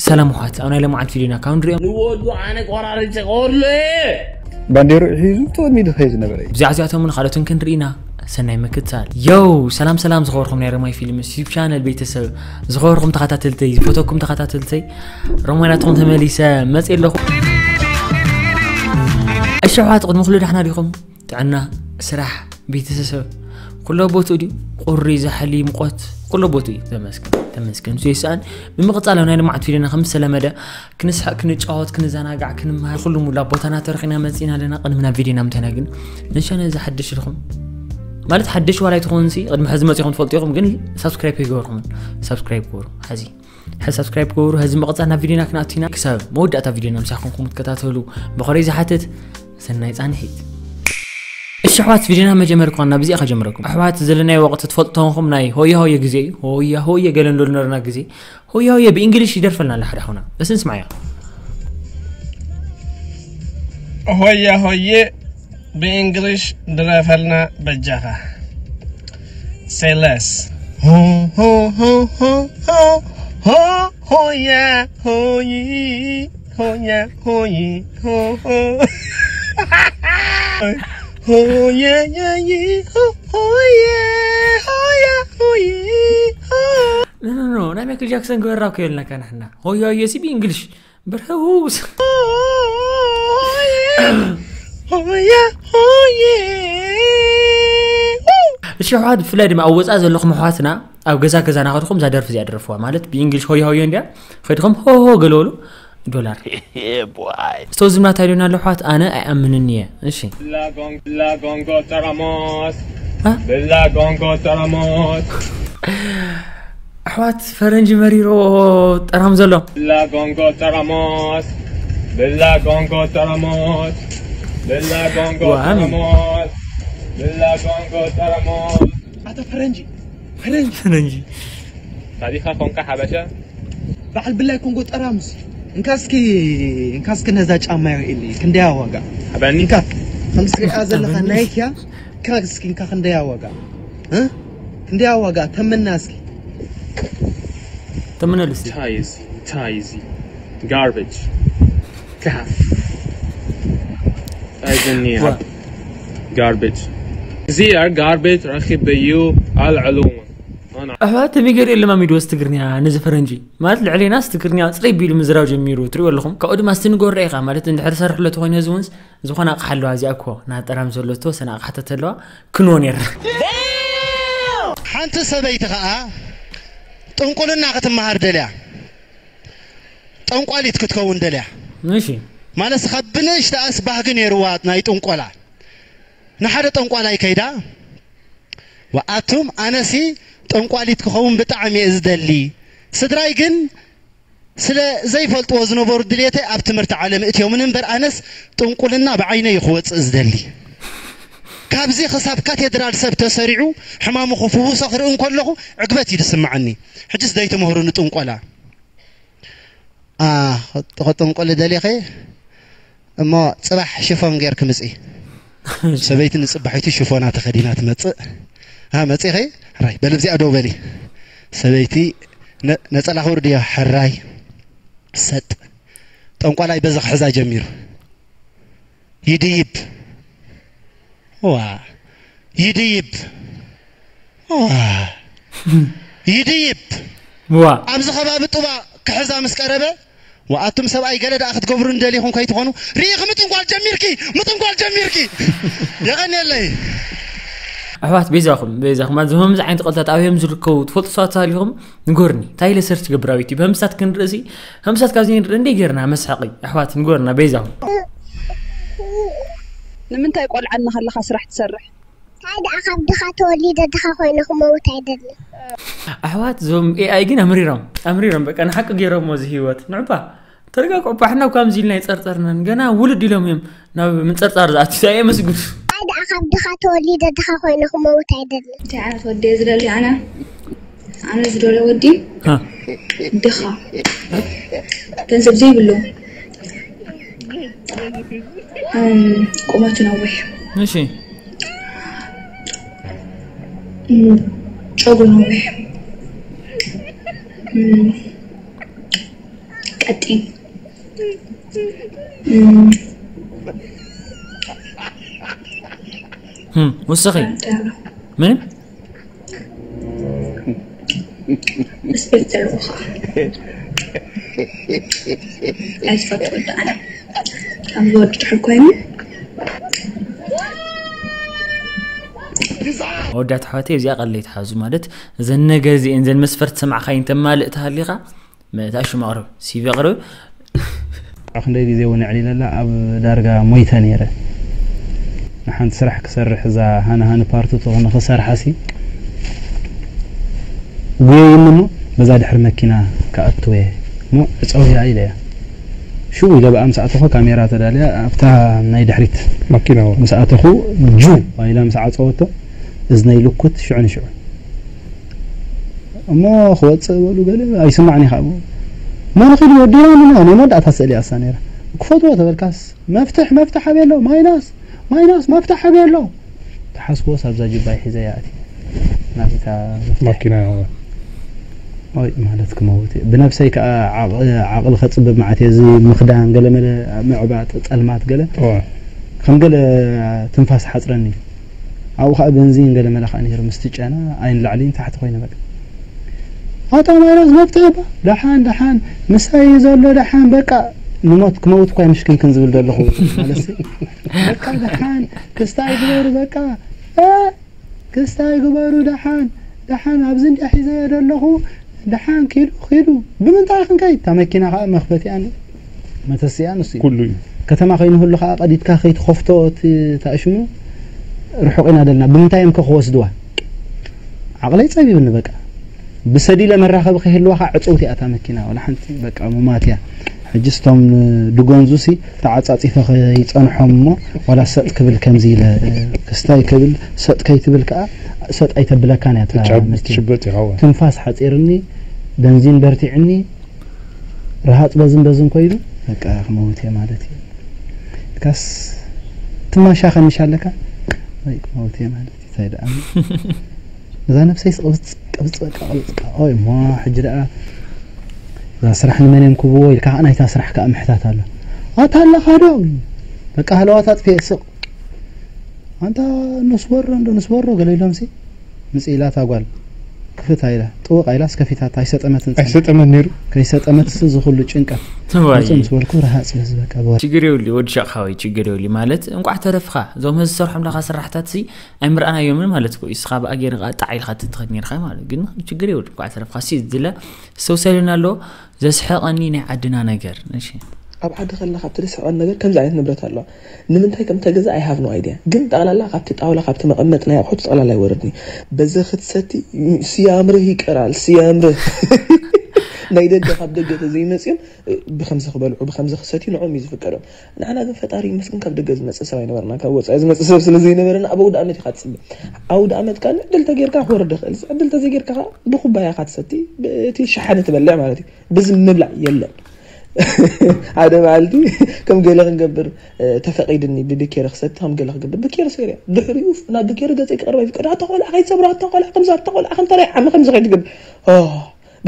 ሰላም ውሓት ኣብ ናይ ለማዓት ቪድዮና ካብ ንሪኦም ንወዱ ኣነ ቆራርጭ ቆርለ ባንዴሩ ሒዙ ተወሚዱ ከይ ዝነበረ እዩ። ብዛዕዚኣቶምን ካልኦትን ክንርኢ ኢና። ሰናይ ምክትታል። ዮው ሰላም ሰላም ዝኸበርኩም ናይ ረማይ ፊልምስ ዩቱብ ቻነል ቤተሰብ፣ ዝኸበርኩም ተኸታተልተይ፣ ዝፈተኩም ተኸታተልተይ፣ ረማይ ናትኩም ተመሊሰ መፅእ ኣለኹ። እሺ ኣሕዋት፣ ቅድሚ ኩሉ ዳሕና ዲኹም? ጥዕና፣ ስራሕ፣ ቤተሰብ ኩሎ ቦትኡ ድዩ? ቁሪ፣ ዛሕሊ፣ ሙቐት ኩሎ ቦትኡ እዩ። ተመስገን ተመስገን ንሱ የስኣን። ብምቕፃል ኣብ ናይ ልምዓት ቪድዮና ከም ዝተለመደ ክንስሕቕ፣ ክንጫወት፣ ክንዘናጋዕ፣ ክንመሃር ኩሉ ሙላ ቦታና ተረኺና መፂና ኣለና። ቅድሚ ናብ ቪድዮና ምተና ግን ንሻነ እዚ ሓድሽ ኢልኹም ማለት ሓድሽ ዋላ ኣይትኾኑሲ ቅድሚ ሕዚ መፂኹም ትፈልጡ ኢኹም፣ ግን ሳብስክራይብ ኣይገበርኩምን። ሳብስክራይብ ግበሩ። ሓዚ ሕዚ ሳብስክራይብ ግበሩ። ሕዚ ምቕፃል ናብ ቪድዮና ክንኣቱ ኢና። ክሳብ መወዳእታ ቪድዮና ምሳኹም ትከታተሉ ብኸረይ ዝሓትት ሰናይ ፃንሒት። እሺ ኣሕዋት ቪድዮና መጀመር ከዋና ብዚኣ ከጀምረኩም ኣሕዋት ዘለናዮ ወቅቲ ትፈልጡ ተኾንኩም ናይ ሆየ ሆየ ግዜ እዩ። ሆያ ሆየ ገለ እንዶ ዝነበረና ግዜ ሆያ ሆየ ብእንግሊሽ ይደርፈልና ኣለ ሓደ ኣኹና እስ ንስማያ ሆያ ሆየ ብእንግሊሽ ድረፈልና በጃኻ ሴለስ ሆያ ሆይ ሆያ ሆይ ሆያ ሆይ ሆ ሆ ሆያ ያ ይ ሆ ሆያ ሆያ ሆይ ሆ ኖ ኖ ኖ ናይ ማይክል ጃክሰን ግበራ እኮ የብልናካ ንሕና ሆያ ሆየ ሲ ብእንግሊሽ ብርሀውስ ሆያ ሆየ እሺ ሕዋት ብፍላይ ድማ ኣብ ወፃኢ ዘለኹም ኣሕዋትና ኣብ ገዛ ገዛ ናኸድኹም እዛ ደርፊ እዚኣ ደረፍዋ ማለት ብእንግሊሽ ሆያ ሆየ እንዲያ ኸድኹም ሆሆ ገለበሉ ዶላር ስቶ ዝምና እንታይ ዶና ኣሎ ኣሕዋት ኣነ ኣይኣምንን እየ እሺ ብላ ጎንጎ ጠራሞስ ብላ ጎንጎ ጠራሞስ ኣሕዋት ፈረንጂ መሪሮ ጠራም ዘሎ ብላ ጎንጎ ጠራሞስ ብላ ጎንጎ ጠራሞስ ብላ ጎንጎ ጠራሞስ ብላ ጎንጎ ጠራሞስ ኣታ ፈረንጂ ፈረንጂ ፈረንጂ ካዲኻ ኮንካ ሓበሻ በዓል ብላይ ኮንጎ ጠራሙስ እንካ እስኪ እንካ እስኪ ነዛ ጫማ ይርእኒ ክንደያ ዋጋ ሓበኒ እንካ ከምዚ ትሪኣ ዘለኻ ናይኪያ እንካ እስኪ እንካ ክንደያ ዋጋ እ ክንደያ ዋጋ ተምና እስኪ ተምነሉ እስኪ እንታይ እዚ እንታይ እዚ ጋርቤጅ ካፍ እንታይ ዝኒኣ ጋርቤጅ እዚኣ ጋርቤጅ ረኺበዩ ኣልዕልዎ ኣሕዋት ተሚገር የለማሚድዎ ትግርኛ ነዚ ፈረንጂ ማለት ልዕሌናስ ትግርኛ ፅረይ ቢሉ ምዝራብ ጀሚሩ ትሪእዎ ኣለኹም ካብኡ ድማ ስትንገር ኢኻ ማለት እንድሕር ሰርሕሎ ተኾይኑ ህዚ እውንስ ዝኾነ ኣቕሓ ኣለዋ እዚኣ እኮ ናጠራም ዘሎ ዝተወሰነ ኣቕሓታት ኣለዋ ክንዎ ነይርና ሓንቲ ሰበይቲ ኸዓ ጥንቁልና ክትመሃር ደልያ ጠንቋሊት ክትከውን ደልያ እሺ ማለት ካብ ብንእሽተኣስ ባህጊ ነይርዋ ናይ ጥንቆላ ንሓደ ጠንቋላይ ከይዳ ወኣቱም ኣነሲ ጠንቋሊት ክኸውን ብጣዕሚ እየ ዝደሊ ስድራይ ግን ስለ ዘይፈልጥዎ ዝነበሩ ድልየተይ ኣብ ትምህርቲ ዓለም እትዮምን እምበር ኣነስ ጥንቁልና ብዓይነይ ክወፅእ ዝደሊ ካብዚ ክሳብ ካቴድራል ሰብ ተሰሪዑ ሕማሙ ክፍውሶ ክርኢ እንከለኹ ዕግበት እዩ ዝስምዓኒ ሕጅስ ዘይትምህሩኒ ጥንቆላ ከጥንቁሊ ደሊኺ እሞ ፅባሕ ሽፎን ጌርኪ ምፂ ሰበይቲ ንፅባሒቱ ሽፎና ተኸዲና ትመፅእ መፂኺ ሕራይ በሊ ብዚኣ ደው በሊ ሰበይቲ ነፀላ ክውርድ እዮ ሕራይ ሰጥ ጠንቋላይ በዚ ክሕዛ ጀሚሩ ይድይብ ዋ ይድይብ ዋ ይድይብ ዋ ኣብዚ ከባቢ ጡባ ክሕዛ ምስ ቀረበ ወኣቱም ሰብኣይ ገለ ደኣ ክትገብሩ እንደሊኹም ከይትኾኑ ርኢኺ ምጥንቋል ጀሚርኪ ምጥንቋል ጀሚርኪ የቐንየለይ ኣሕዋት ቤዛኹም ቤዛኹም ኣዚ ከምዚ ዓይነት ቐልታት ኣብዮም ዝርከቡ ትፈልጡ ሰባት ተሃሊኹም ንጎርኒ እንታይ ኢለ ሰርች ገብር ኣብ ዩቲብ ህምሳት ክንርኢ ሲ ህምሳት ካብዚ ንርኢ እንደ ጌርና መስሓቂ ኣሕዋት ንጎርና ቤዛኹም ንምንታይ ቆልዓ እናሃለኻ ስራሕ ትሰርሕ? እንታይ ደኣ ካብ ድኻ ተወሊደ ድኻ ኮይነ ክመውት ኣይደልን። ኣሕዋት ዞም ኤኣይ ግን ኣምሪሮም ኣምሪሮም በቃ ንሓቂ ገይሮሞ እዚ ህይወት ንዕባ ተረጋግዑ እባ ሕና እኳ ከምዚ ኢልና ኣይጸርጸርናን ገና ውልድ ኢሎም እዮም ናብ ምንጽርጻር ዝኣትዩ ኣየመስግኑ። እንታይ ደኣ ካብ ድኻ ተወሊደ ድኻ ኮይነ ክመውት ኣይደልን። እንታይ ዓይነት ወዲ እየ ዝደሊ ኣነ ኣነ ዝደልዮ ወዲ ድኻ ገንዘብ ዘይብሉ ቁመቱ ነዊሕ እሺ ጨጉሩ ነዊሕ ቀጢን ወሰኺ ምንም ስፔክተር ኡኻ ኣይፈትወ ደኣነ ካብ ዝወድ ድሕር ኮይኑ ወዳት ሓወተይ እዚኣ ቀለይ ትሓዙ ማለት እዘን ነገር እዚአን ዘን መስፈርት ሰማዕካይ እንተማልእ ተሃሊኻ መእታሹ ማቕረብ ሲቪ ኣቕርብ ክንደይ ግዜ እውን ኣዕሊለላ ኣብ ዳርጋ ሞይተ ነይረ ንሓንቲ ስራሕ ክሰርሕ እዛ ሃነሃኒ ፓርቱ ትኾነ ክሰርሓ ሲ ጉየይኒ እሞ በዛ ድሕሪ መኪና ክኣትወ እሞ ዕፀውያ ኢለ እያ ሽው ኢለ ብኣምሳእተኾ ካሜራ ተዳልያ ኣብታ ናይ ድሕሪት መኪና ምስ ኣተኹ ጁ ኢላ ምስ ዓፀወቶ እዝነይ ልኩት ሽዑ ንሽዑ እሞ ክወፅእ በሉ ገለ ኣይስማዕኒ ካብ እሞ ንኽድ ወዲና ንና ናይ መወዳእታ ስእሊ ኣሳ ነይራ ክፈትዎ ተበልካስ መፍትሕ መፍትሕ ኣበየ ኣሎ ማይናስ ማይናስ መፍትሕ ኣበየ ኣሎ ተሓስቦስ ኣብዛ ጅባይ ሒዘ ያእቲ ናዚታ መፍትሕ ማኪና ኦይ ማለት ክመውት እየ ብነብሰይ ከዓ ዓቕሊ ከፅብብ መዓት እየ እዚ ምኽዳን ገለመለ ምዕባጥ ፀልማት ገለ ከም ገለ ትንፋስ ሓፅረኒ ኣብኡ ከዓ በንዚን ገለመለ ከዓ ነይሩ ምስቲ ጨና ኣይን ላዕሊ ታሕቲ ኮይነ በቃ ኣታ ማይናስ መፍትሒ እባ ደሓን ደሓን ምሳይ እዩ ዘሎ ደሓን በቃ ንሞት ክመውት እኳ ምሽክንክን ዝብል ዘለኹ ማለት በቃ ደሓን ክስታይ ግበሩ በቃ ክስታይ ግበሩ ደሓን ደሓን ኣብዚ እንዲያ ሒዘዮ ዘለኹ ደሓን ኪዱ ኪዱ ብምንታይ ክንከይድ እታ መኪና ከዓ መኽፈቲኣን መተስእያን እሱ እዩ ኩሉ እዩ ከተማ ከይንህሉ ከዓ ቀዲድካ ከይትኸፍቶ እቲ ታእሽሙ ርሑቕ ኢና ደልና ብምንታይ እዮም ከ ክወስድዋ ዓቕለይ ፀቢብኒ በቃ ብሰዲለ መራኸቢ ከይህልዋ ከዓ ዕፅውቲ እያ እታ መኪና ወላ ሓንቲ በቃ ሙማት እያ ሕጂ ስቶም ድጎንዙ ሲ ተዓፃፂፈ ከይፀንሖም እሞ ዋላ ሰጥ ክብል ከምዚ ኢለ ክስታይ ክብል ሰጥ ከይትብል ከዓ ሰጥ ኣይተብለካን እያ እታ መኪና ትሽበጥ ኢኻ ትንፋስ ሓፂርኒ በንዚን በርቲዕኒ ረሃፅ በዝን በዝን ኮይኑ በቃ ክመውት እየ ማለት እዩ ካስ ትማሻ ከንሻ ኣለካ ወይ ክመውት እየ ማለት እዩ እንታይ ደኣ እዛ ነብሰይ ቅብፅ ቅብፅ በቃ ቅብፅ ኦይ እሞ ሕጂ ደኣ እዛ ስራሕ ንመን እዮም ክብዎ ኢልካ ከዓ ናይታ ስራሕ ከዓ ምሕታት ኣሎ ኣታ ኣለኻ ዶ በቃ ሃለዋት ኣጥፊኤ ስቕ ኣንታ ንስወሮ እንዶ ንስወሮ ገለ ኢሎም ሲ ምጽኢላታ ጓል ክፍት ኣይላ ጥውቕ ኣይላ እስከፊታታ ኣይሰጠመትን ጸኒሓ። ኣይሰጠመን ነይሩ ከይሰጠመትስ እዚ ኩሉ ጭንቀት ትዋይ መጽእ ምስ በልኩ ረሃጽ በዚ በቃ ብወር ችግር የብሉ ወዲ ሸቕኻዊ ችግር የብሉ ማለት እንቋዕ ተረፍኻ እዞም ህዚ ዝሰርሖም ለኻ ስራሕታት ሲ ኣይምርኣናዮምን ማለት እኮ እዩ እስኻ ብኣ ገይርኻ ጣዕ ኢልካ ትትኸድ ነርካ ማለት ግን ችግር የብሉ እንቋዕ ተረፍኻ ሲ ዝለ ዝተውሰልና ኣሎ ዘስሐቐኒ ናይ ዓድና ነገር እሺ ኣብ ዓዲ ከለና ካብቲ ደስ ዝብለኒ ነገር ከምዚ ዓይነት ንብረት ኣለዋ። ንምንታይ ከም እተገዝኣ I have no idea ግን ጠቕላላ ካብቲ ጣውላ ካብቲ መቐመጢ ናይ ኣቑሑት ጠቕላላ ይወርድኒ። በዚ ክትሰቲ ስያምርህ ይቀራል ስያምርህ ናይ ደገ ካብ ደገ ተዘይመፅዮም ብከምዚ ክበልዑ ብከምዚ ክሰትዩ ንዕኦም እዩ ዝፍቀዶም። ንዓና ግን ፈጣሪ ይመስገን ካብ ደገ ዝመፅእ ሰብ ኣይነበርና ካብ ወፃኢ ዝመፅእ ሰብ ስለ ዘይነበረና ኣብ ኣውደ ኣመት ኢካ ትፅበ። ኣውደ ኣመት ከዓ ዕድል ተጌርካ ክወርድ ይኽእል ዕድል ተዘይጌርካ ከዓ ብኩባያ ኢካ ትሰቲ እቲ ሸሓኒ ትበልዕ ማለት እዩ። ብዚ ምብላዕ የለን ሓደ መዓልቲ ከም ገለ ክንገብር ተፈቒድኒ ብብኬሪ ክሰቲ ከም ገለ ክገብር ብኬሪ ሰይረ ድሕሪኡ ናብ ብኬሪ ገፀይ ክቐርብ ኣይፍቀድ ኣታ ቆልዓ ከይትሰብሮ ኣታ ቆልዓ ከምዚ ኣታ ቆልዓ ከምታ ናይ ዓሚ ከምዚ ከይትገብር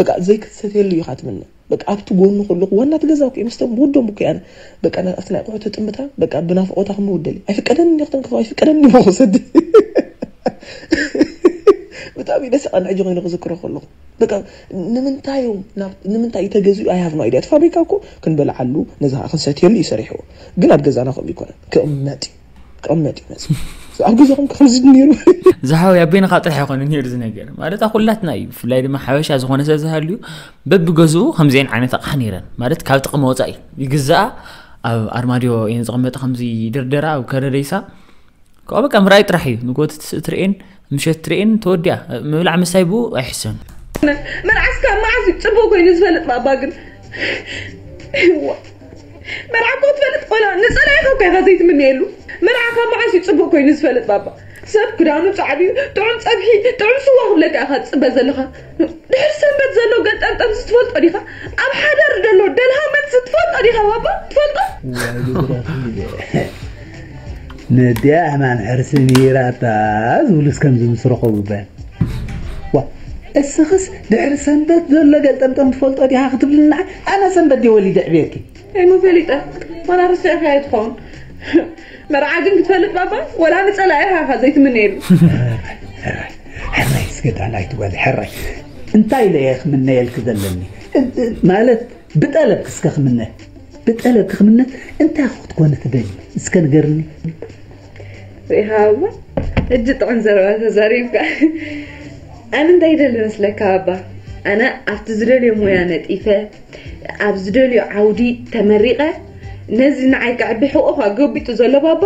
በቃ ዘይክትሰትየሉ ኢኻ ትምነ በቃ ኣብቲ ጎኑ ከለኹ ዋና ትገዛ እኮ ምስቶም ወዶም እኮ ኣነ በቃ ኣብቲ ናይ ኣቑሑ ትጥምታ በቃ ብናፍቖታ ክመውት ደሊ ኣይፍቀደኒ ክተንክፎ ኣይፍቀደኒ ክሰዲ ብጣዕሚ ደስ ኣነ ሕጂ ኮይኑ ክዝክሮ ከለኹ በቃ ንምንታይ እዮም ናብ- ንምንታይ እዩ ተገዚኡ I have no idea እቲ ፋብሪካ እኮ ክንበልዓሉ ነዚ ከዓ ክንሰትየሉ እዩ ሰሪሕዎ ግን ኣብ ገዛና ከምኡ ይኮነ ክቕመጥ እዩ ክቕመጥ እዩ መፅእ ኣብ ገዛኹም ከምዚ ነይሩ ዝሓወይ ኣቤንኻ ጥራሕ ይኾነ ነይሩ ዝነገር ማለት ኣብ ኩላትና እዩ ብፍላይ ድማ ሓበሻ ዝኾነ ሰብ ዝሃልዩ በብገዝኡ ከምዚአን ዓይነት ኣቕሓ ነይረን ማለት ካብ ጥቕሚ ወፃኢ ይግዛኣ ኣብ ኣርማድዮ እየን ዝቕመጥ ከምዚ ይድርደራ ኣብ ከረደይሳ ካብኡ በቃ ምርኣይ ጥራሕ እዩ ንጎት ትርእን ምሸት ትርእን ተወዲኣ ምብላዕ ምስታይ ብኡ ኣይሕሰን መርዓስ ካብ መዓስ እዩ ፅቡቅ ኮይኑ ዝፈልጥ ባባ ግን እዋ መርዓ እኮ ትፈልጥ ቆላ ንፀላኢካ እኮ ኢካ ዘይትምነየሉ መርዓ ካብ መዓስ እዩ ፅቡቅ ኮይኑ ዝፈልጥ ባባ ሰብ ክዳኑ ፃዕዲ ጥዑም ፀብሒ ጥዑም ስዋ ክብለካ ኢካ ትፅበ ዘለካ ድሕሪ ሰንበት ዘሎ ገጠምጠም ዝትፈልጦ ዲካ ኣብ ሓዳር ዘሎ ደልሃመት ዝትፈልጦ ዲካ ባባ ትፈልጦ ነዲኣ ሕማም ሕርሲ ምሂራታ ዝብሉስ ከምዚ ምስ ረኸቡ በል ዋ እስኽስ ድሕሪ ሰንበት ዘሎ ገልጠምጠም ትፈልጦ ዲኻ ክትብልኒ ንዓይ? ኣነ ሰንበት ድየ ወሊደ ዕብየኪ? እሞ ፈሊጠ ዋላ ረሲዕካዮ ትኸውን። መርዓ ግን ክትፈልጥ ባባ፣ ወላ ንጸላኢ ኢኻ ዘይትምነየሉ። ሕራይ እስከ ዳናይት ጓል ሕራይ፣ እንታይ ኢለ እየ ክምነየልኪ ዘለኒ? ማለት ብጠለብኪ እስከ ክምነ፣ ብጠለብኪ ክምነ እንታይ ክትኮኒ ትደሊ? እስከ ንገርኒ። ሪኢኻ ኣባ፣ ሕጂ ጥዑም ዘረባ ተዛሪብካ። ኣነ እንታይ ይደሊ መስለካ ኣባ? ኣነ ኣብቲ ዝደልዮ ሞያ ነጢፈ፣ ኣብ ዝደልዮ ዓውዲ ተመሪቐ፣ ነዚ ንዓይ ከዕቢ ሕቆ ገቢጡ ዘሎ ባባ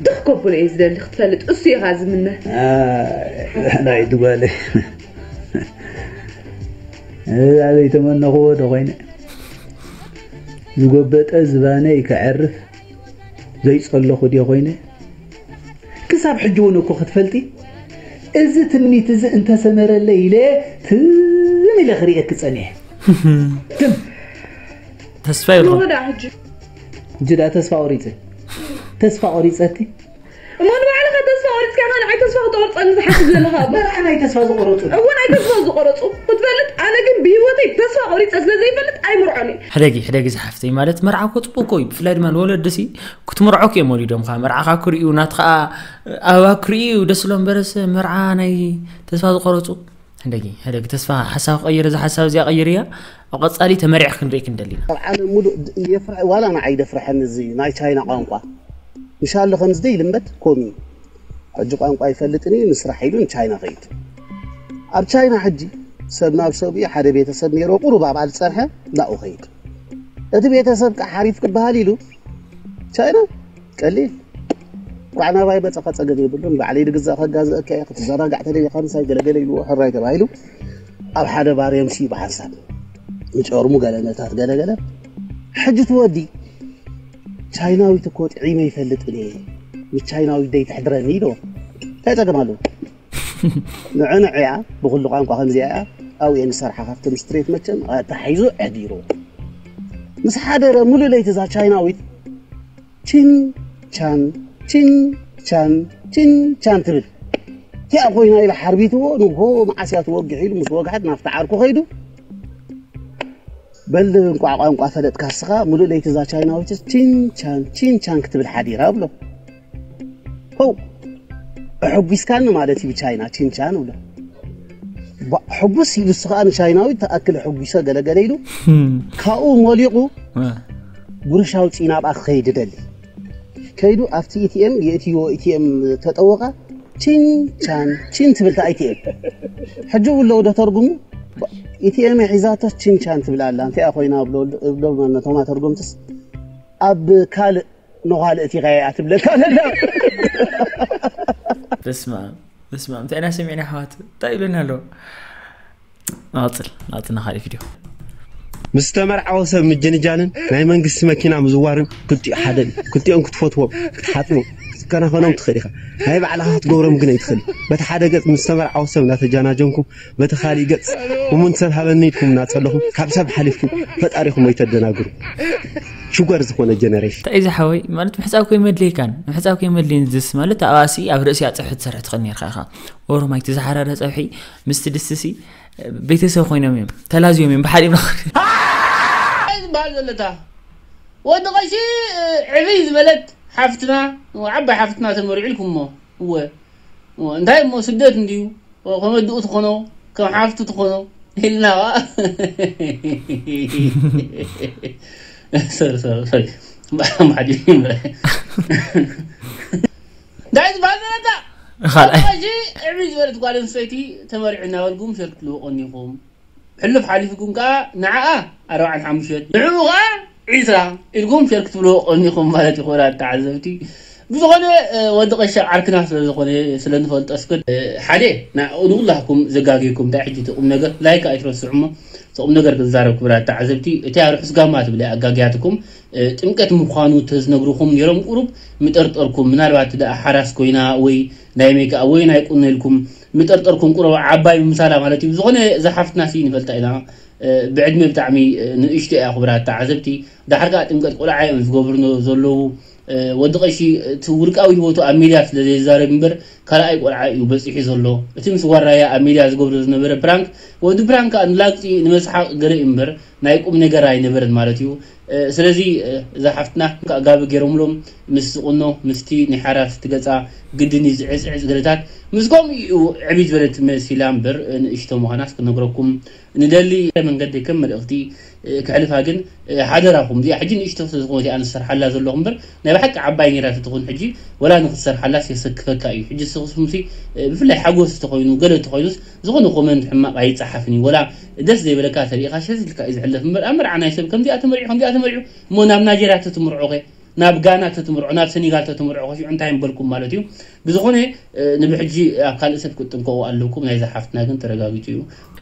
ድኽ ከብሎ እየ ዝደሊ ክትፈልጥ፣ እሱ ኢኻ ዝምነ። ናይ ድጓለ እዛ ዘይተመነኽዎ ዶ ኮይነ፣ ዝጎበጠ ዝባነይ ከዕርፍ ዘይጸለኹ ድየ ኮይነ? ክሳብ ሕጂ እውን እኮ ክትፈልጢ፣ እዚ ትምኒት እዚ እንተሰመረለይ ኢለ ትም ኢለ ክርእየኪ ጸኒሐ። ትም ተስፋ ይብሎ ንወዳ ሕጂ ሕጂ ደኣ ተስፋ ቆሪጸ። ተስፋ ቆሪጸቲ። እሞ ንባዕልኻ ተስፋ ቆሪጽካ ኢኻ ንዓይ ተስፋ ክተቆርጸኒ ዝሓስብ ዘለኻ ኣባ። መርዓ ናይ ተስፋ ዝቆረጹ። እወ ናይ ተስፋ ዝቆረጹ ክትፈልጥ፣ ኣነ ግን ብህይወተይ ተስፋ ቆሪጸ ስለ ዘይፈልጥ ኣይምርዖን እየ። ሕደጊ ሕደጊ ዝሓፍተይ ማለት መርዓ እኮ ፅቡቅ እኮ እዩ። ብፍላይ ድማ ንወለዲ ሲ ክትምርዖ እኮ እዮም ወሊዶምካ። መርዓኻ ክርእዩ ናትኻ ኣበባ ክርእዩ ደስ ኢሎም በረስ መርዓ ናይ ተስፋ ዝቆረፁ። ሕደጊ ሕደጊ ተስፋ ሓሳብ ቀይር፣ እዛ ሓሳብ እዚኣ ቀይር እያ። ኣብ ቀፃሊ ተመሪዕክ ክንርኢ ክንደሊ ኢና። ኣብ ዓለም ሙሉእ የፍርሕ ዋላ ንዓይ ደፍርሐኒ እዚ ናይ ቻይና ቋንቋ። ምሻሎ ከምዚ ደይ ልምበት ኮሚ ሕጂ ቋንቋ ይፈልጥን እዩ ንስራሕ ኢሉ ንቻይና ኸይድ። ኣብ ቻይና ሕጂ ሰብ ናብ ሰብ እዩ ሓደ ቤተሰብ ነይሮ ቁሩብ ኣብኣ ዝፀንሐ ናብኡ ኸይድ። እቲ ቤተሰብ ከዓ ሓሪፍ ክበሃል ኢሉ ቻይና ቀሊል ኳዕ ናባይ መፀኻ ፀገም የብሉን ባዕለይ ድግዛእ ከጋዝአካ እየ ክትዘናጋዕ ተደሊኻ ምሳይ ገለገለ ኢልዎ ሕራይ ተባሂሉ ኣብ ሓደ ባር የምስዩ ብሓንሳብ ንጨርሙ ገለ ነታት ገለገለ ሕጂ ትወዲ ቻይናዊት እኮ ጥዒመ ይፈልጥን እየ ምስ ቻይናዊት ደይ ትሕድረኒ ኢልዎ እንታይ ፀገም ኣለዎ ንዕንዕ እያ ብኩሉ ቋንቋ ከምዚኣ እያ ኣብኡ እየ ንሰርሓ ካብቶም ስትሬት መቸም ኣተሓሒዙ ኣሕዲርዎ ምስ ሓደረ ሙሉእ ለይቲ እዛ ቻይናዊት ቺን ቻን ቺን ቻን ቺን ቻን ትብል እቲኣ ኮይና ኢለ ሓርቢትዎ ንግሆ መዓስ እያ ትወግሕ ኢሉ ምስ ወግሐት ናብቲ ዓርኩ ከይዱ በል እንቋዕ ቋንቋ ፈለጥካ እስኻ ሙሉእ ለይቲ እዛ ቻይናዊትስ ቺን ቻን ቺን ቻን ክትብል ሓዲራ ብሎ ሆው ኣሐጒስካኒ ማለት እዩ ብቻይና ቺን ቻን ብሎ ሕጉስ ኢሉ እሱ ከዓ ንቻይናዊ ተኣክል ሕጒሰ ገለገለ ኢሉ ካብኡ ሞሊቑ ጉርሻ ኣውፂኡ ናብኣ ክኸይድ ደሊ ከይዱ ኣብቲ ኢቲኤም የእትይዎ ኢቲኤም ተጠወቐ ቺን ቻን ቺን ትብል ታ ኢቲኤም ሕጂ እውን ለውዶ ተርጉሙ ኢቲኤም ሒዛቶ ቺን ቻን ትብል ኣላ እንታይ ኮይና ብሎ ነቶም ኣተርጎምትስ ኣብ ካልእ ነዃልእ እቲኻ እያ ትብለካ ዘላ በስመ ኣብ በስመ ኣብ እንታይ ኢና ሰሚዕና ኣሕዋት እንታይ ይብለና ኣሎ ንቐፅል ንቐፅል ናብ ካልእ ቪድዮ ምስ ተመርዓወ ሰብ ምጅንጃንን ናይ መንግስቲ መኪና ምዝዋርን ክልቲኡ ሓደ እዩ። ክልቲኦም ክትፈትዎም፣ ክትሓጥቦም፣ ክትከናኸኖም ትኽእል ኢኻ። ናይ ባዕልኻ ክትገብሮም ግን ኣይትኽእል። በቲ ሓደ ገፅ ምስ ተመርዓወ ሰብ እናተጃናጀንኩም በቲ ካሊእ ገፅ እሙን ሰብ ሃበኒ ኢልኩም እናፀለኹም ካብ ሰብ ሓሊፍኩም ፈጣሪኹም ኣይተደናግሩ። ሽጎር ዝኾነ ጀነሬሽን። እንታይ እዚ ሓወይ ማለት ምሕፃብ ከይመድለይካን ምሕፃብ ከይመድለይን ዝስ ማለት ኣብኣሲ ኣብ ርእሲ ኣፅብሒ ትሰርሕ ትኽእል ነርካ ኢኻ ኦሮማይ ትዝሓራረ ፀብሒ ምስቲ ድስሲ ቤተሰብ ኮይኖም እዮም ተላዝዮም እዮም ብሓደ እዮም ዝበሃል ዘለታ ወዲ ቀሺ ዕብይ ዝበለት ሓፍትና ዓባይ ሓፍትና ተመሪዑ ኢልኩሞ እወ እንታይ እሞ ስደት እንድዩ ከመድኡ ትኾኖ ከም ሓፍቱ ትኾኖ ኢልና እንታይ ዝበሃል ዘለታ ካልኣይ ሕጂ ዕብይ ዝበለት ጓል ኣንስተይቲ ተመሪዑ እናበልኩም ሸርክ ትልወቆ እኒኹም ሕሉፍ ሓሊፉኩም ከዓ ንዓኣ ኣርባዓን ሓሙሽተን ንዕኡ ከዓ ዒስራ ኢልኩም ሸርክ ትብልዎ ቀኒኹም ማለት ይኽእላ ተዓዘብቲ ብዝኾነ ወዲ ቀሻ ዓርክና ስለዝኾነ ስለንፈልጦ እስከ ሓደ ንኩላኩም ዘጋግየኩም እንታይ ሕጂ እቲ ቁም ነገር ላይክ ኣይትረስዑ እሞ እቲ ቁም ነገር ክዛረብ ክብራት ተዓዘብቲ እቲ ርሑስ ጋማ ትብል ኣጋግያትኩም ጥምቀት ምዃኑ ተዝነግርኹም ነይሮም ቁሩብ ምጠርጠርኩም ምናልባት ደኣ ሓራስ ኮይና ወይ ናይ ሜክኣ ወይ ናይ ቁኖ ኢልኩም ምጠርጠርኩም ቁሩብ ዓባይ ምምሳላ ማለት እዩ ዝኾነ እዛ ሓፍትና ሲ ንፈልጣ ኢና ብዕድመ ብጣዕሚ ንእሽቶ እያ ክቡራት ተዓዘብቲ ዳሕር ከዓ ጥምቀት ቆልዓ እዮም ዝገብሩ ዘለዉ ወዲ ቀሺ እቲ ውልቃዊ ህይወቱ ኣብ ሚድያ ስለ ዘይዛረብ እምበር ካልኣይ ቆልዓ እዩ በፂሑ ዘሎ። እቲ ምስ ጓል ራያ ኣብ ሚድያ ዝገብሮ ዝነበረ ፕራንክ ወዲ ፕራንክ ንላግፂ ንመስሓቅ ገለ እዩ እምበር ናይ ቁም ነገር ኣይነበረን ማለት እዩ። ስለዚ እዛ ሓፍትና ጋቢ ገይሮምሎም ምስ ቁኖ ምስቲ ናይ ሓራስ ትገፃ ግድን እዩ ዝዕፅዕፅ ገለታት ምስ ከምኡ እዩ ዕብይ ዝበለት መሲላ እምበር ንእሽቶ ምዃናስ ክነግረኩም ንደሊ መንገዲ ከም መልእኽቲ ክሕልፋ ግን ሓደራኹም እዚኣ ሕጂ ንእሽቶ ስለዝኾነት እያ ንሰርሓላ ዘለኹ እምበር ናይ ብሓቂ ዓባይ ነይራ ተትኾን ሕጂ ወላ ንክትሰርሓላስ የሰክፈካ እዩ። ሕጂ ስኽስኹምሲ ብፍላይ ሓጎስ ተኾይኑ ገለ ተኾይኑስ ዝኾነ ኮመንት ሕማቕ ኣይፀሓፍን እዩ። ወላ ደስ ዘይበለካ ተሪኢኻ ሸዝ ኢልካ እዩ ዝሕለፍ እምበር ኣብ መርዓ ናይ ሰብ ከምዚኣ ተመሪዑ ከምዚኣ ተመሪዑ እሞ ናብ ናይጀርያ ተትምርዖ ኸ ናብ ጋና ተትምርዖ ናብ ሰኒጋል ተትምርዖ ኸ ሽዑ እንታይ ምበልኩም ማለት እዩ። ብዝኾነ ንብሕጂ ኣብ ካልእ ሰብ ክትጥንቀቑ ኣለኩም። ናይዛ ሓፍትና ግን ተረጋጊጹ እዩ።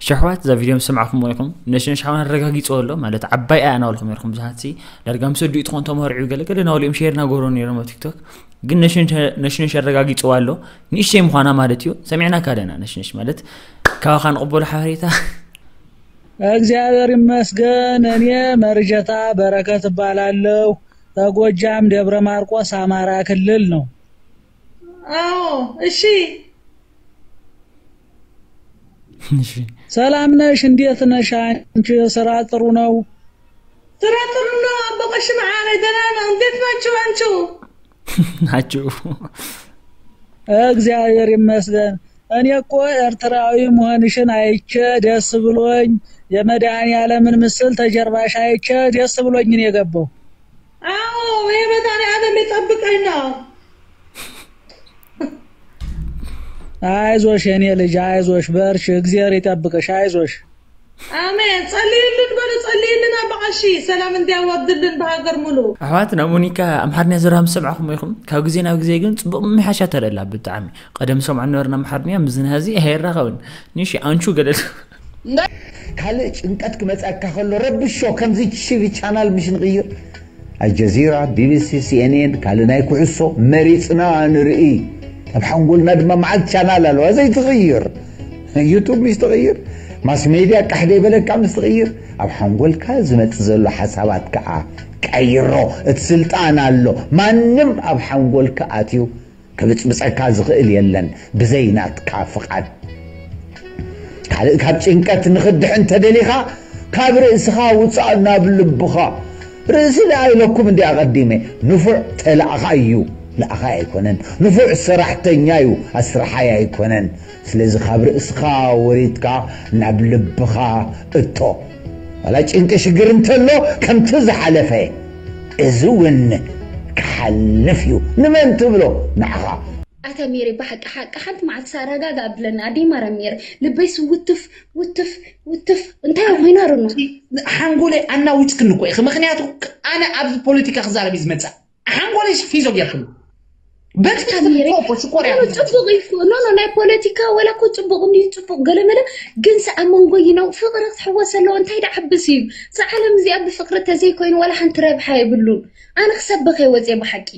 ሸሕዋት እዛ ቪድዮ ምስ ሰማዕኹምዎ ኢኹም ነሽነሽ ሓውና ኣረጋጊጽዎ ኣሎ ማለት ዓባይ ኣያ ናበልኩም ነርኩም ብዙሓት ሲ ዳርጋ ምስ ኣዲኡ ትኾን ተመርዕዩ ገለ ገለ ናበሊኦም ሼር ናገበሩ ነይሮም ኣብ ቲክቶክ ግን ነሽነሽ ኣረጋጊጽዋ ኣሎ ንእሽተይ ምዃና ማለት እዩ ሰሚዕናካ ኣለና ነሽነሽ ማለት ካባኻ ንቕበሎ ሓበሬታ እግዚኣብሔር ይመስገን እኔ መርጀታ በረከት እባላለሁ ከጎጃም ደብረ ማርቆስ አማራ ክልል ነው አዎ እሺ ሰላም ነሽ እንዴት ነሽ አንቺ ስራ ጥሩ ነው ስራ ጥሩ ነው አቦ ቀሺ መዓረይ ደህና ነው እንዴት ናችሁ አንቺ ናችሁ እግዚአብሔር ይመስገን እኔ እኮ ኤርትራዊ መሆንሽን አይቼ ደስ ብሎኝ የመድኃኔዓለምን ምስል ተጀርባሽ አይቼ ደስ ብሎኝ ነው የገባው አዎ የመድኃኔዓለም ይጠብቀኝ ነው አይዞሽ የኔ ልጅ አይዞሽ በርቺ እግዚአብሔር ይጠብቅሽ አይዞሽ አሜን ጸልይልን በሉ ጸልይልን አባቃሺ ሰላም እንዲያወርድልን በሀገር ሙሉ ኣሕዋትና ሞኒካ ኣምሓርኛ ዘረባ ምስ ሰማዕኹም ኢኹም ካብ ግዜ ናብ ግዜ ግን ፅቡቕ ምምሕያሻ ተረላ ብጣዕሚ ቀደም ሰምዖ ነበርና ኣምሓርኛ ምስዚ ናዚ ኣይራኸብን ንሽ ኣንቹ ገለል ካልእ ጭንቀት ክመፀካ ከሎ ረብሾ ከምዚ ቲቪ ቻናል ምሽ ንቕይር ኣልጀዚራ፣ ቢቢሲ፣ ሲኤንኤን ካልእ ናይ ኩዕሶ መሪፅና ንርኢ ኣብ ሓንጎልና ድማ መዓት ቻናል ኣለዋ ዘይትቕይር ዩቱብ ምስ ትቕይር ማስ ሜድያ ቃሕ ደይበለካ ምስ ትቕይር ኣብ ሓንጎልካ ዝመፅእ ዘሎ ሓሳባት ከዓ ቀይሮ እቲ ስልጣን ኣሎ ማንም ኣብ ሓንጎልካ ኣትዩ ክብፅብፀካ ዝኽእል የለን ብዘይ ናትካ ፍቓድ ካልእ ካብ ጭንቀት ንኽድሕን ተደሊኻ ካብ ርእስኻ ውፃእ ናብ ልብኻ ርእሲ ደኣ ኢለኩም እንዲ ኣቐዲመ ንፉዕ ተላእኻይ እዩ ለኣኻይ ኣይኮነን ንፉዕ ሰራሕተኛ እዩ ኣስርሓይ ኣይኮነን ስለዚ ካብ ርእስኻ ወሪድካ ናብ ልብኻ እቶ ዋላ ጭንቂ ሽግር እንተሎ ከምቲ ዝሓለፈ እዚ እውን ክሓልፍ እዩ ንመን ትብሎ ንዓኻ ኣታ ሜሪ ብሓቂ ሓቂ ሓንቲ መዓልቲ ሳረጋጋ ኣብለኒ ኣደይ ማርያም ሜሪ ልበይ ስውትፍ ውትፍ ውትፍ እንታይ ኮይና ርኖ ሓንጎለይ ኣናዊፅክኒ እኮ ኢኺ ምክንያቱ ኣነ ኣብዚ ፖለቲካ ክዛረብ እዩ ዝመፅእ ሓንጎለይ ሒዞ ጌርክኒ በፂ ጽቡቅ እዩ ኖ ኖ ናይ ፖለቲካ ወላ ኮ ጽቡቅ እንድዩ ጽቡቅ ገለመለ ግን ሰኣ መንጎ ይነው ፍቅሪ ክትሕወስ ኣለዎ እንታይ ዳ ዓብስ እዩ እዛ ዓለም እዚኣ ብፍቅሪ ተዘይኮይኑ ወላ ሓንቲ ረብሓ የብሉን ኣነ ክሰብኸ ወፀ ብሓቂ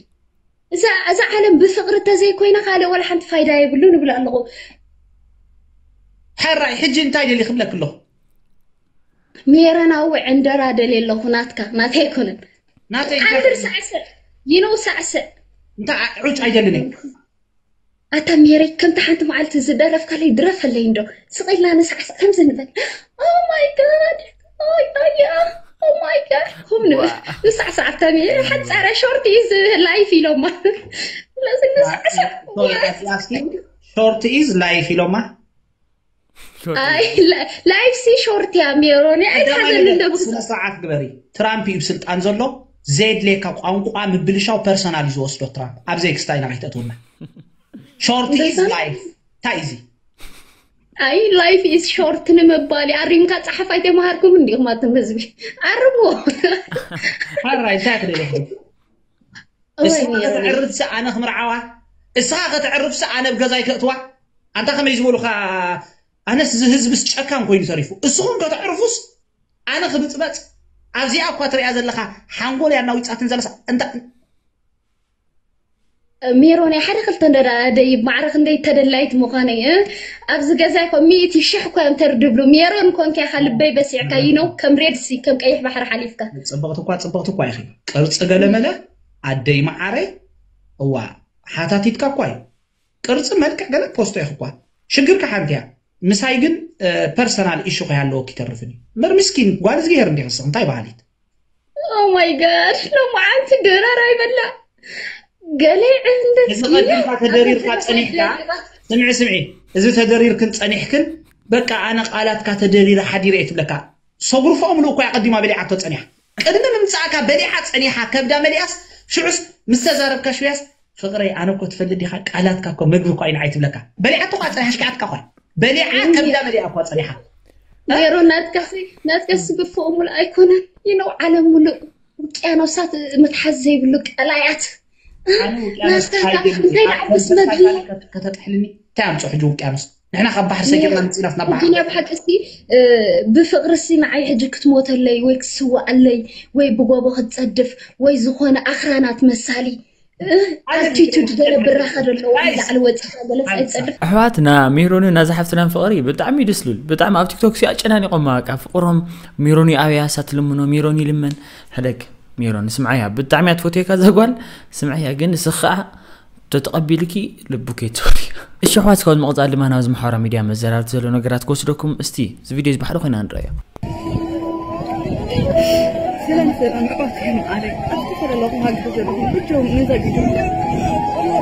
እዛ እዛ ዓለም ብፍቅሪ ተዘይኮይና ካልእ ወላ ሓንቲ ፋይዳ የብሉን እብል ኣለኹ ሕራይ ሕጂ እንታይ ደሊ ክብለክ ኣለኹ ሜረናዊ ዕንደራ ደልየ ኣለኹ ናትካ ናተይ ኣይኮነን ናተይ ዓንድር ሳዕስዕ ይነው ሳዕስዕ እንታይ ዑጭ ኣይደልን ኣታ ሜረይ ከምቲ ሓንቲ መዓልቲ ዝደረፍካለይ ድረፈለይ እንዶ ስቕ ኢልና ንሳዕስዕ ከምዚ ንበል Oh my god ኣያ Oh my god ኩም ንብል ንሳዕስዕ ኣታ ሜረይ ሓፃረ short is life ኢሎማ ስለዚ ንሳዕስዕ short is life ኢሎማ ላይፍ ሲ ሾርት እያ ሜሮን ኣይትሓዘኒ እንደብስ ስነ ስርዓት ግበሪ ትራምፕ እዩ ስልጣን ዘሎ ዘየድልየካ ቋንቋ ምብልሻው ፐርሰናል እዩ ዝወስዶ ትራምፕ ኣብ ዘይክስታይና ከይተእትውና short is life እንታይ እዚ ኣይ life is short ንምባል ኣሪምካ ፀሓፍ ኣይተምሃርኩም እንዲኹም ኣቱም ህዝቢ ኣርሞ ሓራይ እንታይ ትደለኹም እስኻ ከተዕርፍሲ ኣነ ክምርዓዋ እስኻ ከተዕርፍሲ ኣነ ኣብ ገዛይ ከእትዋ ኣንታ ከመይ ዝበሉኻ ኣነስ እዚ ህዝብስ ጨካን ኮይኑ ተሪፉ እስኹም ከተዕርፉስ ኣነ ክብፅበፅ ኣብዚኣ እኳ ትሪኣ ዘለኻ ሓንጎል ያናዊፃትን ዘለሳ እንታ ሜሮን ሓደ ክልተ እንደ ደይብ ማዕረ ክንደይ ተደላይት ምዃነይ ኣብዚ ገዛ ይኮ ሚእቲ ሽሕ እኳ እዮም ተርድብሉ ሜሮን ኮንካ ኢኻ ልበይ በሲዕካ ይነው ከም ሬድሲ ከም ቀይሕ ባሕሪ ሓሊፍካ ፅብቕቲ እኳ ፅብቕቲ እኳ ኢኺ ቅርፂ ገለመለ ኣደይ መዓረይ፣ እዋ ሓታቲትካ እኳ እዩ። ቅርጺ፣ መልክዕ ገለ ፖስቶ ኢኹ እኳ። ሽግርካ ሓንቲ እያ። ምሳይ ግን ፐርሰናል ኢሹ ከይሃለወኪ ይተርፍን እዩ። እምበር ምስኪን ጓል እዝግሄር እንዲኽስ እንታይ ባህሊት? Oh my God፣ ሎማዓንቲ ድራር ኣይበላ ገለ እዚ ቀዲምካ ተደሪርካ ጸኒሕካ፣ ስምዒ ስምዒ፣ እዚ ተደሪርክን ጸኒሕክን፣ በቃ ኣነ ቃላትካ ተደሪረ ሓዲረ እየ ትብለካ። ሰጉርፎ ምሉእ እኮ እያ ቀዲማ በሊዓቶ ጸኒሓ። ቅድሚ ምምጻእካ በሊዓ ጸኒሓ፣ ከብዳ መሊኣስ፣ ሽዑስ ምስ ተዛረብካ ሽውያስ፣ ፍቕረይ ኣነ እኮ ትፈልጥ ዲኻ፣ ቃላትካ እኮ መግቢ እኮ እዩ ንዓይ ትብለካ። በሊዓቶ እኳ ጸኒሓ፣ ኣሽኪዓትካ እኳ። በሊዓ ከብዳ መሊኣ እኳ ጸኒሓ። ሜሮን፣ ናትካሲ ናትካሲ ግፍኡ ሙሉእ ኣይኮነን። ይነው ዓለም ሙሉእ ውቅያኖሳት ምትሓዝ ዘይብሉ ቀላያት። ኣነ ውቅያኖስ ናስካ ሓይገኝ እንታይ ደኣ ምስ መግቢ ከተጥሕልኒ እንታይ ኣምፅኦ ሕጂ ውቅያኖስ? ንሕና ካብ ባሕሪ ሰጊርና ምፅኢናስ ናብ ባሕሪ። ሕጂ ናይ ብሓቂ እስቲ እ፣ ብፍቅሪ ሲ ንዓይ ሕጂ ክትሞተለይ ወይ ክትስዋኣለይ ወይ ብጎቦ ክትፀድፍ ወይ ዝኾነ ኣኽራናት መሳሊ እ፣ ኣቲቱድ ገለ ብራኸ ዘለዎ ንላዕሊ ወፂኻ ገለ ኣይትፀድፍ። ኣሕዋትና ሜሮንን ናዛ ሓፍትናን ፍቕሪ ብጣዕሚ እዩ ደስ ዝብል። ብጣዕሚ ኣብ ቲክቶክ ሲ ኣጨናኒቖማ በቃ ፍቕሮም። ሜሮን እዩ ኣብያ እሳ ትልምኖ፣ ሜሮን ይልመን። ሕደግ ሜሮን ስምዓያ፣ ብጣዕሚ እያ ትፈትየካ እዛ ጓል። ስምዓያ ግን ንስኻ ከዓ ተተቐቢልኪ ልቡ ከይትሰብሪ። እሺ ኣሕዋት፣ ካብ መቕፃል ድማ ናብዚ ማሕበራዊ ሚድያ መዘራርቲ ዘሎ ነገራት ክወስደኩም። እስቲ እዚ ቪድዮ እዚ ብሓደ ኮይና ንረኣዮ። ሰላም ሰላም ኣሕዋት፣ ከም ኣረይ ኣብ ዝተፈላለዩ ሃገር ዘለኹም ብቻውን ነዛ ቪድዮ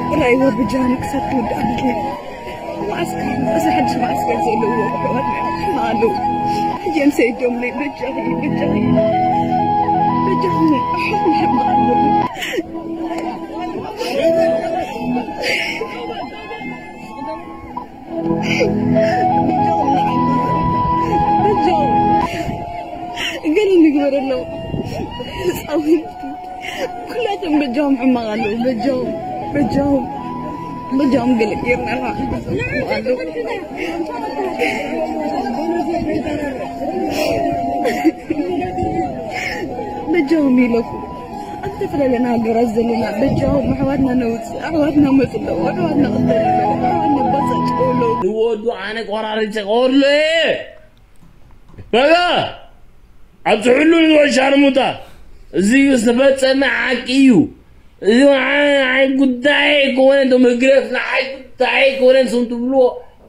ቁራይዎ ብጃኑ ክሳብ ትውዳእ ንክእል። ማዕስከር እዚ ሓድሽ ማዕስከር ዘለዎ ኣሕዋት ሕማቕ ኣለዉ። ሕጂ እዮም ሰይዶምለይ በጃኺ በጃኺ በጃኹም ኣሕዋት ሕማቕ ኣለዉ። በጃኹም ንዓይ በጃኹም ገለ ንግበረሎም ህፃውንቲ። ኩላቶም በጃኹም ሕማቕ ኣለዉ። በጃኹም በጃኹም በጃኹም ገለ ጌርና ኣለዉ። በጃኹም ይለፉ። ኣብ ዝተፈላለየና ሃገራት ዘለና በጃኹም ኣሕዋትና ነውፅእ። ኣሕዋትና መፁ ኣለዉ። ኣሕዋትና ቅተሉ ኣለዉ። ኣሕዋትና ባሳጭው ኣለዉ። ንወዱ ኣነ ቆራርጨ ቆርሎ እየ። በቃ ኣብቲ ሕሉ ንግሆ ሻርሙጣ። እዚ ዝተፈጸመ ሓቂ እዩ። እዚ ንዓይ ጉዳይ ኣይኮነን። እቶም ህግደፍ ንዓይ ጉዳይ ኣይኮነን። ስም ትብልዎ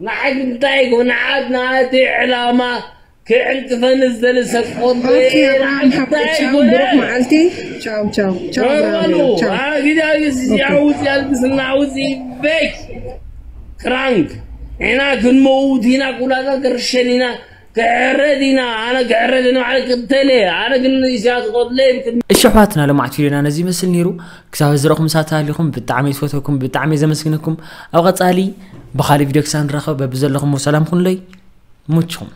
ንዓይ ጉዳይ ኣይኮነ። ንዓት ናተይ ዕላማ ክዕንቅፈኒ ዝደሊ ሰብ ቆርሎ እየ። ኦኬ፣ ኣብርሃም ሓወይ፣ ቻው፣ ብሩኽ መዓልቲ። ቻው፣ ቻው፣ ቻው፣ ኣብርሃም፣ ቻው። ጊዜ ጊዜ ውፅ ያልግስና ውፅ ይበይ ክራንክ ኢና ክንመውት ኢና፣ ኩላትና ክርሸን ኢና፣ ክሕረድ ኢና። ኣነ ክሕረድ ኢና፣ ባዕለ ክተለ። ኣነ ግን ኢሳያስ ቆርሎ እየ። እሺ ኣሕዋትና፣ ሎማዕቲ ቪድዮና ነዚ ይመስል ነይሩ። ክሳብ ዝረኹም ሳት ሃሊኹም ብጣዕሚ ዝፈተኩም፣ ብጣዕሚ ዘመስግነኩም። ኣብ ቀጻሊ ብኻሊእ ቪድዮ ክሳብ ንራኸብ በብዘለኹም ሰላም ኩኑለይ። ሙችኹም።